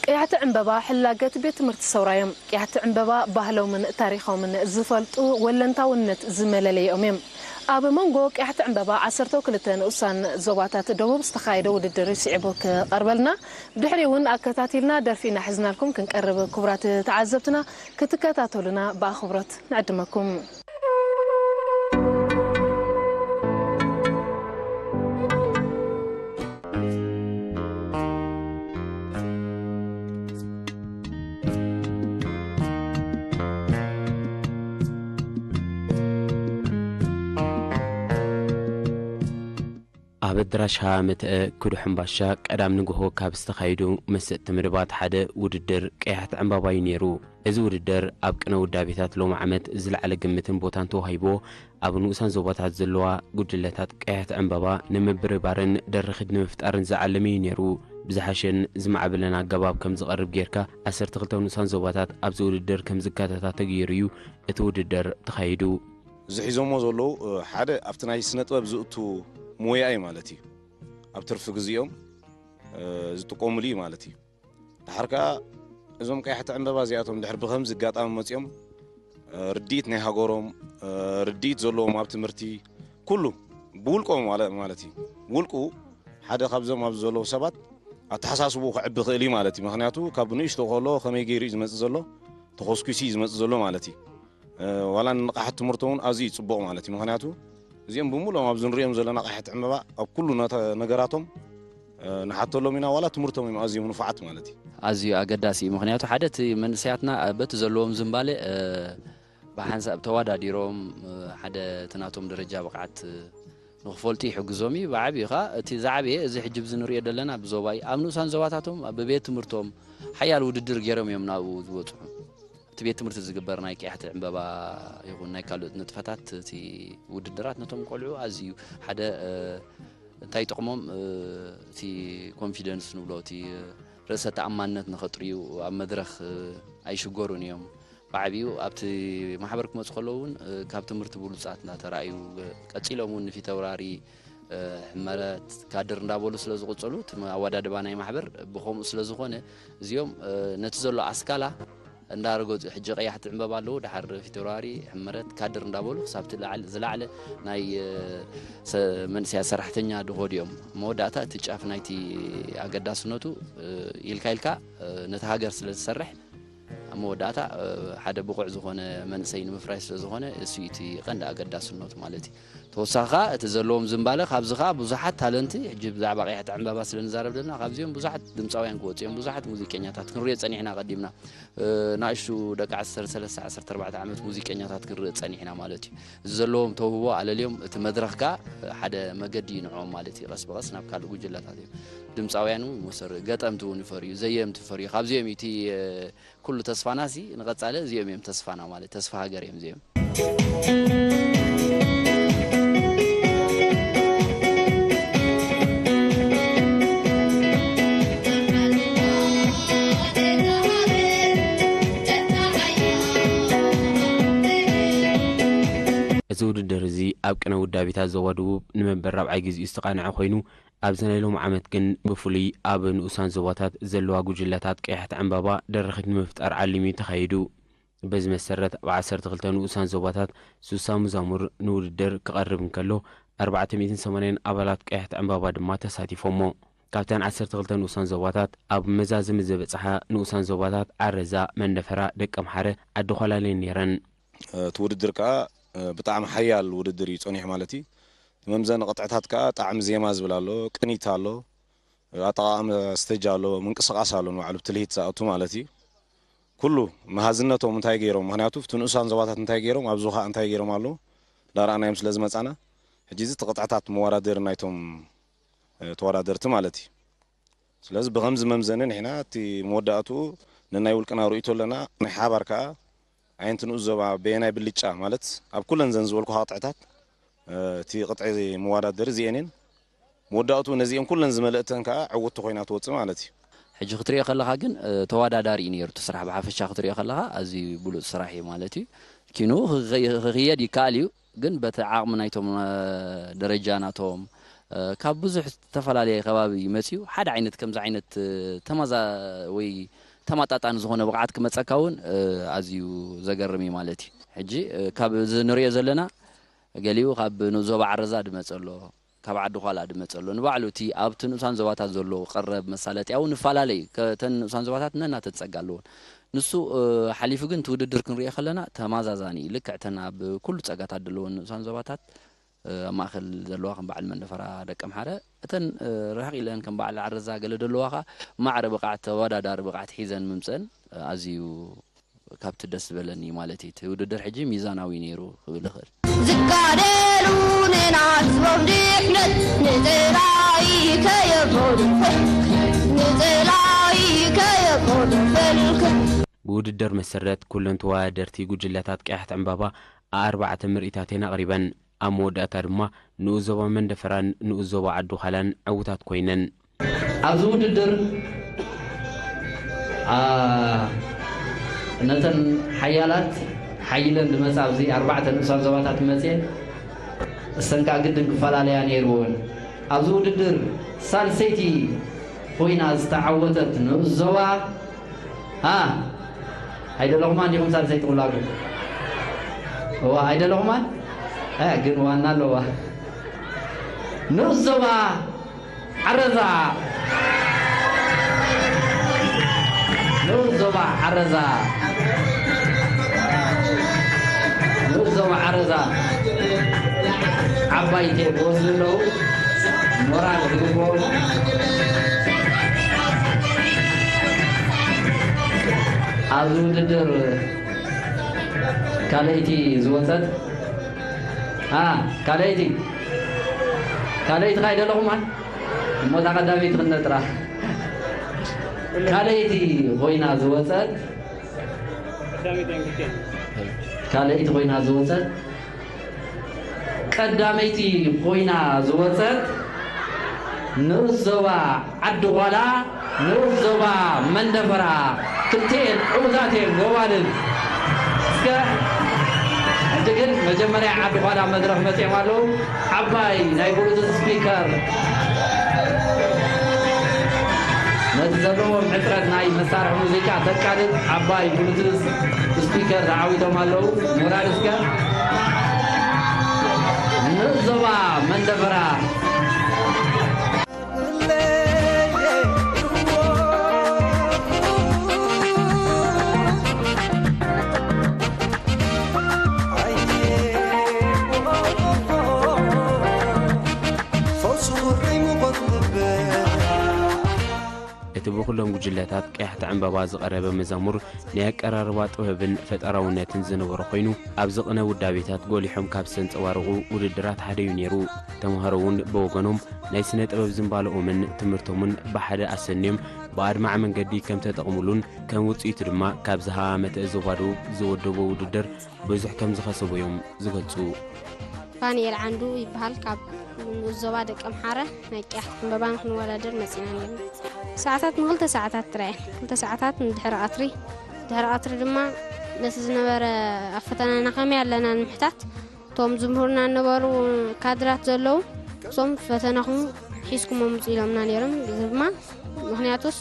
ቀያሕቲ ዕምበባ ሕላገት ቤት ትምህርቲ ሰውራ እዮም። ቀያሕቲ ዕምበባ ባህሎምን ታሪኾምን ዝፈልጡ ወለንታውነት ዝመለለይኦም እዮም። ኣብ መንጎ ቀያሕቲ ዕምበባ ዓሰርተ ክልተ ንኡሳን ዞባታት ደቡብ ዝተኻየደ ውድድር ስዒቡ ክቐርበልና፣ ብድሕሪኡ እውን ኣከታቲልና ደርፊ ኢና ሒዝናልኩም ክንቀርብ። ክቡራት ተዓዘብትና ክትከታተሉና ብኣኽብሮት ንዕድመኩም። ኣብ ኣድራሽ ሃ መተአ ክዱ ሕምባሻ ቀዳም ንግሆ ካብ ዝተኻየዱ መሰጥቲ መደባት ሓደ ውድድር ቀያሕቲ ዕምባባ እዩ ነይሩ። እዚ ውድድር ኣብ ቅነ ውዳቤታት ሎሚ ዓመት ዝለዓለ ግምትን ቦታን ተዋሂቦ ኣብ ንኡሳን ዞባታት ዘለዋ ጉጅለታት ቀያሕቲ ዕምባባ ንምብርባርን ደረኺት ንምፍጣርን ዝዓለመ እዩ ነይሩ። ብዝሓሸን ዝማዕበለን ኣገባብ ከም ዝቐርብ ጌርካ ዓሰርተ ክልተ ንኡሳን ዞባታት ኣብዚ ውድድር ከም ዝካተታ ተገይሩ እዩ እቲ ውድድር ተኻይዱ። እዚ ሒዞሞ ዘለዉ ሓደ ኣብቲ ናይ ስነ ጥበብ ዝእቱ ሞያ እዩ ማለት እዩ። ኣብ ትርፊ ግዜኦም ዝጥቀሙሉ እዩ ማለት እዩ። ድሓር ከኣ እዞም ቀያሕቲ ዕምበባ እዚኣቶም ድሕር ብኸምዚ ኣጋጣሚ መጺኦም ርድኢት ናይ ሃገሮም ርድኢት ዘለዎም ኣብ ትምህርቲ ኩሉ ብውልቆም ማለት እዩ። ውልቁ ሓደ ካብዞም ኣብዚ ዘለዉ ሰባት ኣተሓሳስቡ ክዕቢ ይኽእል እዩ ማለት እዩ። ምኽንያቱ ካብ ንእሽቶ ከሎ ከመይ ገይሩ እዩ ዝመጽእ ዘሎ ተኾስኲሱ እዩ ዝመጽእ ዘሎ ማለት እዩ። ዋላ ንንቕሓት ትምህርቶም እውን ኣዝዩ እዩ ጽቡቕ ማለት እዩ። ምኽንያቱ እዚኦም ብምሉኦም ኣብዚ ንሪኦም ዘለና ቀያሕቲ ዕምበባ ኣብ ኩሉ ነገራቶም ንሓተሎም ኢና ዋላ ትምህርቶም እዮም ኣዝዮም ንፉዓት ማለት እዩ። ኣዝዩ ኣገዳሲ እዩ። ምኽንያቱ ሓደ እቲ መንእሰያትና በቲ ዘለዎም ዝንባሌ ብሓንሳብ ተዋዳዲሮም ሓደ እቲ ናቶም ደረጃ ብቕዓት ንክፈልጡ ይሕግዞም እዩ። ብዓብዩ ኸዓ እቲ ዝዓበየ እዚ ሕጂ ብዚ ንሪኦ ዘለና ብዞባ እዩ። ኣብ ንኡሳን ዞባታቶም ብቤት ትምህርቶም ሓያል ውድድር ገይሮም እዮም ናብኡ ዝበፅሑ። እቲ ቤት ትምህርቲ ዝግበር ናይ ቅያሕቲ ዕምበባ ይኹን ናይ ካልኦት ንጥፈታት እቲ ውድድራት ነቶም ቆልዑ ኣዝዩ ሓደ እንታይ ይጠቕሞም እቲ ኮንፊደንስ ንብሎ እቲ ርእሰ ተኣማንነት ንኸጥርዩ ኣብ መድረኽ ኣይሽገሩን እዮም። ብዓብዩ ኣብቲ ማሕበር ክመፁ ከለዉ እውን ካብ ትምህርቲ ብሉፃት እንዳተራእዩ ቀፂሎም እውን ንፊተውራሪ ሕመረት ካድር እንዳበሉ ስለ ዝቕፅሉ እቲ ኣወዳድባ ናይ ማሕበር ብኸምኡ ስለ ዝኾነ እዚኦም ነቲ ዘሎ ኣስካላ እንዳረገፁ ሕጂ ቀያሕቲ ዕምበባ ኣለዉ ድሓር ፊተውራሪ ሕመረት ካድር እንዳበሉ ክሳብቲ ዝለዓለ ናይ መንእሰያ ሰራሕተኛ ድኾዱ እዮም። መወዳእታ እቲ ጫፍ ናይቲ ኣገዳስነቱ ኢልካ ኢልካ ነቲ ሃገር ስለ ዝሰርሕ ኣብ መወዳእታ ሓደ ብቑዕ ዝኾነ መንእሰይ ንምፍራይ ስለ ዝኾነ እሱ እቲ ቀንዲ ኣገዳስነቱ ማለት እዩ። ተወሳኺ ከዓ እቲ ዘለዎም ዝንባለ ካብዚ ከዓ ብዙሓት ታለንቲ ሕጂ ብዛዕባ ቀያሕቲ ዕምበባ ስለ ንዛረብ ዘለና ካብዚኦም ብዙሓት ድምፃውያን ክወፁ እዮም፣ ብዙሓት ሙዚቀኛታት ክንሪኦ ፀኒሕና ቀዲምና ናእሽቱ ደቂ ዓሰርተ ሰለስተ ዓሰርተ ኣርባዕተ ዓመት ሙዚቀኛታት ክንርኢ ፀኒሕና ማለት እዩ። እዚ ዘለዎም ተውህቦ ኣለልዮም እቲ መድረኽ ከዓ ሓደ መገዲ እዩ ንዕኦም ማለት እዩ። ቀስ ብቐስ ናብ ካልእ ጉጅለታት እዮም ድምፃውያን እውን ይወሰሩ፣ ገጠምቲ እውን ይፈርዩ፣ ዘየምቲ ይፈርዩ። ካብዚኦም እዩ እቲ ኩሉ ተስፋና ሲ ንቐጻለ እዚኦም እዮም ተስፋና ማለት ተስፋ ሃገር እዮም እዚኦም። እዚ ውድድር እዚ ኣብ ቅነ ውዳቤታት ዞባ ደቡብ ንመበል ራብዓይ ግዜኡ ዝተቓንዐ ኮይኑ ኣብዚ ናይ ሎሚ ዓመት ግን ብፍሉይ ኣብ ንኡሳን ዞባታት ዘለዋ ጉጅለታት ቀያሕቲ ዕምባባ ደረኺት ንምፍጣር ዓሊሙ እዩ ተኻይዱ። በዚ መሰረት ኣብ ዓሰርተ ክልተ ንኡሳን ዞባታት ሱሳ ሙዛሙር ንውድድር ክቐርብ እንከሎ ኣርባዕተ ሚእትን ሰማንያን ኣባላት ቀያሕቲ ዕምባባ ድማ ተሳቲፎሞ። ካብተን ዓሰርተ ክልተ ንኡሳን ዞባታት ኣብ መዛዘሚ ዝበጽሓ ንኡሳን ዞባታት ዓረዛ፣ መንደፈራ፣ ደቀምሓረ፣ ዓዲ ዃላሌን ነይረን። እቲ ውድድር ከኣ ብጣዕሚ ሓያል ውድድር እዩ ጸኒሑ ማለት እዩ። መምዘኒ ቅጥዕታት ከኣ ጣዕሚ ዜማ ዝብል ኣሎ፣ ቅኒት ኣሎ፣ ኣጠቓቕማ ስቴጅ ኣሎ፣ ምንቅስቓስ ኣሎ ንባዕሉ ብትልሂት ዝኣቱ ማለት እዩ። ኩሉ መሃዝነቶም እንታይ ገይሮም፣ ምኽንያቱ ኣብቲ ንኡሳን ዞባታት እንታይ ገይሮም፣ ኣብዚ ኸኣ እንታይ ገይሮም ኣለዉ እንዳረኣናዮም ስለ ዝመጻና፣ ሕጂ እዚ እቲ ቅጥዕታት መወዳደሪ ናይቶም ተወዳደርቲ ማለት እዩ። ስለዚ ብኸምዚ መምዘኒ ንሕና እቲ መወዳእትኡ ነናይ ውልቅና ርእይቶ ኣለና። ናይ ሓባር ከኣ ኣየንቲ ንኡስ ዞባ በየናይ ብልጫ ማለት ኣብ ኩለን ዘን ዝበልኩኻ ቅጥዕታት እቲ ቅጥዒ መወዳደሪ እዚኤን እየን። መወዳእትኡ ነዚኤን ኩለን ዝመለእተን ከኣ ዕውትቲ ኮይና ትወፅእ ማለት እዩ። ሕጂ ክትሪኦ ከለኻ ግን ተወዳዳሪ እዩ ነይሩ እቲ ስራሕ ብሓፈሻ ክትሪኦ ከለኻ ኣዝዩ ብሉፅ ስራሕ እዩ ማለት እዩ። ኪኑ ክኽየድ ይከኣል እዩ። ግን በቲ ዓቕሚ ናይቶም ደረጃ ናቶም ካብ ብዙሕ ዝተፈላለየ ከባቢ መፅዩ ሓደ ዓይነት ከምዚ ዓይነት ተማዛ ወይ ተማጣጣኒ ዝኾነ ብቕዓት ክመፀካ እውን ኣዝዩ ዘገርም እዩ ማለት እዩ። ሕጂ ካብ እዚ ንሪኦ ዘለና ገሊኡ ካብ ንኡስ ዞባ ዓረዛ ድመፀ ኣሎ፣ ካብ ዓዲ ኳላ ድመፀ ኣሎ። ንባዕሉ እቲ ኣብቲ ንኡሳን ዞባታት ዘሎ ቀረብ መሳለጥያ እውን ይፈላለ እዩ። ከተን ንኡሳን ዞባታት ነናተን ፀጋ ኣለዎን። ንሱ ሓሊፉ ግን እቲ ውድድር ክንሪኦ ከለና ተማዛዛኒ እዩ። ልክዕ ተን ኣብ ኩሉ ፀጋታት ዘለዎን ንኡሳን ዞባታት ኣብ ማእከል ዘለዋ ከም በዓል መንደፈራ ደቀምሓረ፣ እተን ርሕቕ ኢለን ከም በዓል ዓረዛ ገለ ዘለዋ ኸኣ ማዕረ ብቕዓት፣ ተወዳዳሪ ብቕዓት ሒዘን ምምጸን ኣዝዩ ካብቲ ደስ ዝበለኒ እዩ ማለት እዩ። እቲ ውድድር ሕጂ ሚዛናዊ ነይሩ ክብል እኽእል። ዝጋደሉ ንናዝቦም ድሕነት ንጸላኢ ከየጎድፈ፣ ንጸላኢ ከየጎድፈልክ። ብውድድር መሰረት ኩለን ተወዳደርቲ ጉጅለታት ቀያሕቲ ዕምባባ ኣርባዕተ ምርኢታት እየን ኣቕሪበን። ኣብ መወዳእታ ድማ ንኡስ ዞባ መንደፈራን ንኡስ ዞባ ዓዲ ዃላን ዕዉታት ኮይነን። ኣብዚ ውድድር፣ ኣ፣ ነተን ሓያላት ሓይለን ዝመጻ ኣብዚ ኣርባዕተ ንኡሳን ዞባታት መጽየን፣ እሰን ከኣ ግድን ክፈላለያ ነይርወን። ኣብዚ ውድድር ሳልሰይቲ ኮይና ዝተዓወተት ንኡስ ዞባ፣ ኣ፣ ኣይደለኹማን ዲኹም ሳልሰይቲ ኩላኩም? እዋ፣ ኣይደለኹማን? እ፣ ግን ዋና ኣለዋ። ንኡስ ዞባ ዓረዛ፣ ንኡስ ዞባ ዓረዛ፣ ንኡስ ዞባ ዓረዛ ዓባይ ቴፕ ወስዱ ኣለዉ። ሞራል ክግብኦም። ኣብዚ ውድድር ካልኣይቲ ዝወጸት፣ ኣ፣ ካልኣይቲ፣ ካልኣይቲ ካይ ደለኹማ? እሞ እታ ቀዳመይቲ ክንነጥራ። ካልኣይቲ ኮይና ዝወጸት፣ ካልኣይቲ ኮይና ዝወጸት፣ ቀዳመይቲ ኮይና ዝወጸት ንኡስ ዞባ ዓዲ ኳላ፣ ንኡስ ዞባ መንደፈራ፣ ክልቲኤን ዕዉታት እየን፣ ጎባልል። እስከ ሕጂ ግን መጀመርያ ዓዲ ኳላ መድረኽ መጺኦም ኣለዉ። ዓባይ ናይ ብሉቱዝ ስፒከር፣ ነቲ ዘለዎም ሕጽረት ናይ መሳርሒ ሙዚቃ ተቃልል ዓባይ ብሉቱዝ ስፒከር ተዓዊቶም ኣለዉ። ሞራል እስከ ንዞባ መንደፈራ። እቲ ብኹሎም ጉጅለታት ቀያሕቲ ዕምባባ ዝቐረበ መዛሙር ናይ ኣቀራርባ ጥበብን ፈጠራውነትን ዝነበሮ ኮይኑ፣ ኣብዚ ቅነ ውዳቤታት ጎሊሖም ካብ ዝተንጸባረቑ ውድድራት ሓደ እዩ ነይሩ። ተምሃሮ እውን ብወገኖም ናይ ስነ ጥበብ ዝንባለኦምን ትምህርቶምን ብሓደ ኣሰንዮም ብኣድማዒ መንገዲ ከም ተጠቕሙሉን ከም ውጽኢቱ ድማ ካብዚ ሃ ዓመተ ዞባ ደቡብ ዝወደቦ ውድድር ብዙሕ ከም ዝኸሰቡ እዮም ዝገልጹ። ፋንኤል ዓንዱ ይበሃል። ካብ ንኡስ ዞባ ደቀምሓረ ናይ ቀያሕቲ ዕምባባ ንክንወዳደር መጺና ነይርና። ሰዓታት ንክልተ ሰዓታት ጥራይ እየን። ክልተ ሰዓታት ንድሕሪ ቀትሪ፣ ድሕሪ ቀትሪ ድማ ነቲ ዝነበረ ኣብ ፈተናና ከመይ ኣለና ንምሕታት፣ እቶም ዝምህሩና ዝነበሩ ካድራት ዘለዉ፣ እሶም ፈተናኹም ሒዝኩሞ ምጹ ኢሎምና ነይሮም። እዚ ድማ ምኽንያቱስ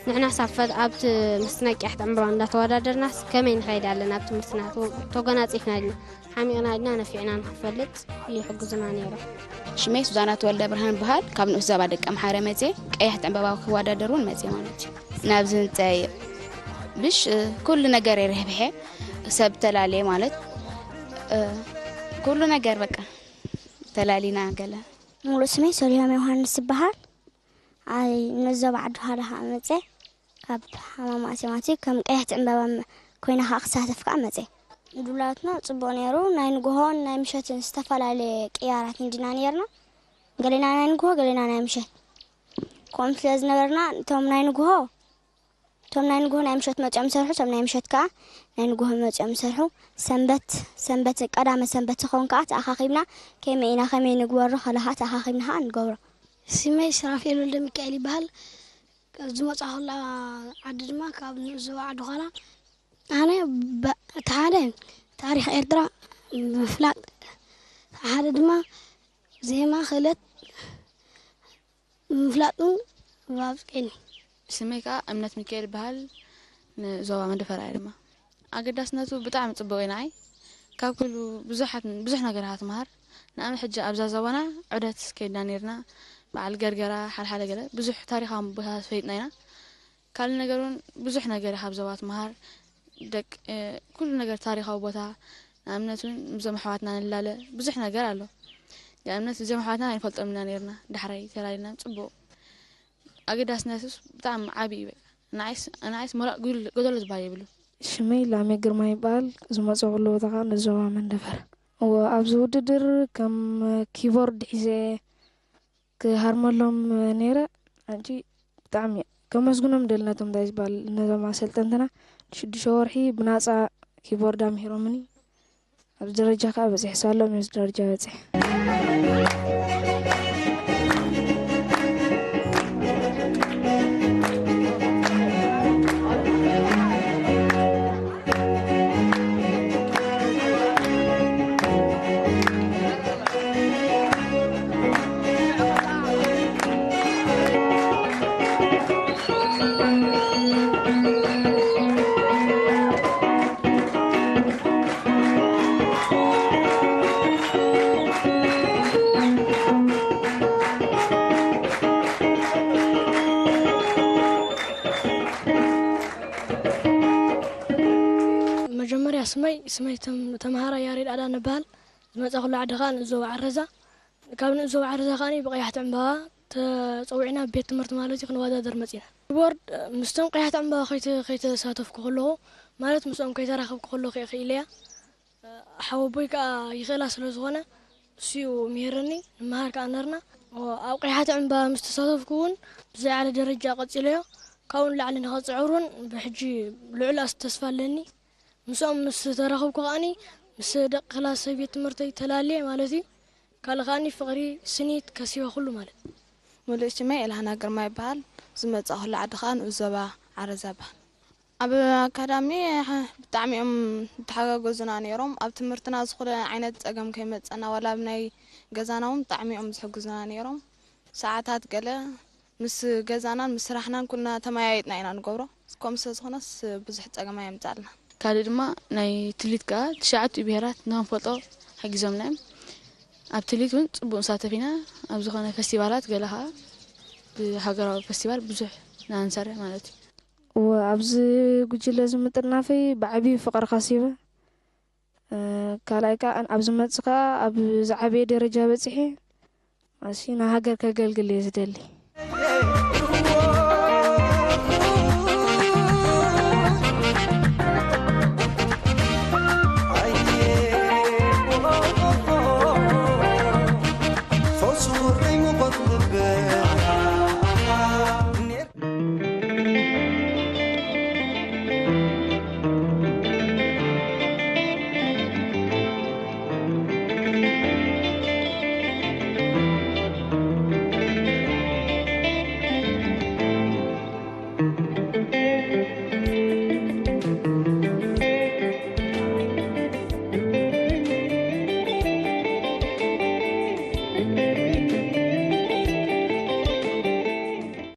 ንሕናስ ኣብ ፈ-፣ ኣብቲ ምስቲ ናይ ቀያሕቲ ዕምባባ እንዳተወዳደርናስ ከመይ ንኸይድ ኣለና ኣብ ትምህርትና? ተጎናጺፍና ድና፣ ሓሚቕና ድና፣ ነፊዕና ንኽንፈልጥ ይሕግዙና ነይሮም። ሽመይ ሱዛና ተወልደ ብርሃን በሃል። ካብ ንኡስ ዞባ ደቀምሓረ መጽየ፣ ቀያሕቲ ዕምባባ ክወዳደር እውን መጽየ ማለት እዩ። ናብዚ ምጻየ ብሽ፣ እ፣ ኩሉ ነገር የርህብሐ፣ ሰብ ተላልየ ማለት፣ እ፣ ኩሉ ነገር በቃ ተላሊና ገለ። ሙሉእ ስመይ ሰሊሆም ዮሃንስ ይበሃል። ኣይ፣ ንኡስ ዞባ ዓዲ ኳላ ከኣ መጽየ። ካብ ሓማም ኣስዮም ኣትዩ ከም ቀያሕቲ ዕምባባ መ-፣ ኮይነ ከኣ ክሳተፍ ከኣ መጽየ። ድሉዋትና ጽቡቕ ነይሩ። ናይ ንግሆን ናይ ምሸትን ዝተፈላለየ ቅያራት እንዲና ነይርና። ገሌና ናይ ንግሆ፣ ገሌና ናይ ምሸት። ከምኡ ስለ ዝነበርና፣ እቶም ናይ ንግሆ፣ እቶም ናይ ንግሆ ናይ ምሸት መጺኦም ይሰርሑ፣ እቶም ናይ ምሸት ከኣ ናይ ንግሆ መጺኦም ይሰርሑ። ሰንበት፣ ሰንበት፣ ቀዳመ ሰንበት ዝኸውን ከኣ ተኣኻኺብና፣ ከመይ ኢና፣ ከመይ ንግበሮ፣ ከለ ከኣ ተኣኻኺብና ከኣ ንገብሮ። ስመይ ሱራፌል ወልደ ሚካኤል ይበሃል። ዝመጻኹላ ዓዲ ድማ ካብ ንኡስ ዞባ ዓዲ ኳላ። ኣነ በ-፣ እቲ ሓደ ታሪኽ ኤርትራ ምፍላጥ፣ እቲ ሓደ ድማ ዜማ፣ ክእለት፣ ምፍላጡ ኣብቅዕኒ። ስመይ ከዓ እምነት ሚካኤል ይበሃል። ንዞባ መንደፈራ እየ ድማ። ኣገዳስነቱ ብጣዕሚ ፅቡቅ እዩ ንዓይ። ካብ ኩሉ ብዙሓት ብዙሕ ነገር ኢኻ ትምሃር። ንኣብነት ሕጂ ኣብዛ ዞባና ዑደት ከይድና ነይርና። በዓል ገርገራ ሓልሓለ ገለ ብዙሕ ታሪካዊ ቦታ ፈይጥና ኢና። ካልእ ነገር እውን ብዙሕ ነገር ኢኻ ኣብ ዞባ ትምሃር። ደቅ ኩሉ ነገር ታሪካዊ ቦታ ንኣብነት እውን ምስዞም ኣሕዋትና ንላለ ብዙሕ ነገር ኣሎ። ንኣብነት እዚኦም ኣሕዋትና ኣይንፈልጦም ኢና ነይርና። ዳሕራይ ተላሊና ፅቡቅ ኣገዳስነቱስ ብጣዕሚ ዓብዪ እዩ። በቃ ንዓይስ ንዓይስ ሞራል ጎደሎ ዝበሃል የብሉ። ሽመይ ላሜ ግርማ ይበሃል። ዝመፀ ኩሉ ቦታ ከዓ ነዞባ መንደፈር። እወ ኣብዚ ውድድር ከም ኪቦርድ ሒዘ ክሃርመሎም ነይረ። ሕጂ ብጣዕሚ ከመስግኖም ደሊ ነቶም እንታይ ዝበሃል ነዞም ኣሰልጠንትና ሽዱሽተ ወርሒ ብናፃ ኪቦርድ ኣምሂሮምኒ። ኣብዚ ደረጃ ከዓ በፂሐ ሳሎም እዩ ደረጃ በፂሐ። መጀመርያ ስመይ ስመይ ተምሃራይ ያሬድ ኣዳነ እበሃል። ዝመፃእኹሉ ዓዲ ከዓ ንእዞ ዓረዛ። ካብ ንእዞ ዓረዛ ከዓ ብቐያሕቲ ዕምባባ ተፀዊዕና ቤት ትምህርቲ ማለት እዩ ክንወዳደር መፂና። ቦርድ ምስቶም ቀያሕቲ ዕምባባ ከይተሳተፍኩ ከለኹ ማለት ምስኦም ከይተራኸብኩ ከለኹ እየ ክኢለያ። ሓወቦይ ከዓ ይኽእላ ስለ ዝኾነ እሱዩ ምሄረኒ። ንመሃር ከዓ ነርና። ኣብ ቀያሕቲ ዕምባባ ምስ ተሳተፍኩ እውን ብዝለዓለ ደረጃ ቀፂለዮ። ካብኡ ንላዕሊ ንኸፅዕር እውን ብሕጂ ልዑል ተስፋ ኣለኒ። ምስኦም ምስ ተራኸብኩ ከዓኒ ምስ ደቂ ክላሰይ ቤት ትምህርተይ ተላልየ ማለት እዩ። ካልእ ከዓኒ ፍቕሪ፣ ስኒት፣ ከሲበ ኩሉ ማለት። ሙሉእ ሽመይ ኤልሃና ግርማ ይበሃል። ዝመጻእኩሉ ዓዲ ከኣ ንኡስ ዞባ ዓረዛ ይበሃል። ኣብ ኣካዳሚ ብጣዕሚ እዮም ዝተሓጋገዙና ነይሮም። ኣብ ትምህርትና ዝኾነ ዓይነት ጸገም ከይመጸና ዋላ ኣብ ናይ ገዛና እውን ብጣዕሚ እዮም ዝሕግዙና ነይሮም። ሰዓታት ገለ ምስ ገዛናን ምስ ስራሕናን ኩልና ተመያይጥና ኢና ንገብሮ። ከምኡ ስለ ዝኾነስ ብዙሕ ጸገም ኣየምጻልና። ካልእ ድማ ናይ ትሊት ከኣ ትሽዓቱ ብሄራት ንኽንፈልጦ ሓጊዞምና እዮም። ኣብ ትሊት እውን ጽቡቕ ንሳተፍ ኢና። ኣብ ዝኾነ ፈስቲቫላት ገለ ከኣ ብሃገራዊ ፈስቲቫል ብዙሕ ኢና ንሰርሕ ማለት እዩ። እወ ኣብዚ ጉጅለ እዚ ምጥርናፈይ ብዓብዩ ፍቕሪ ከሲበ። ካልኣይ ከኣ ኣብ ዝመጽእ ከኣ ኣብ ዝዓበየ ደረጃ በጺሐ ኣሲ ንሃገር ከገልግል እየ ዝደሊ።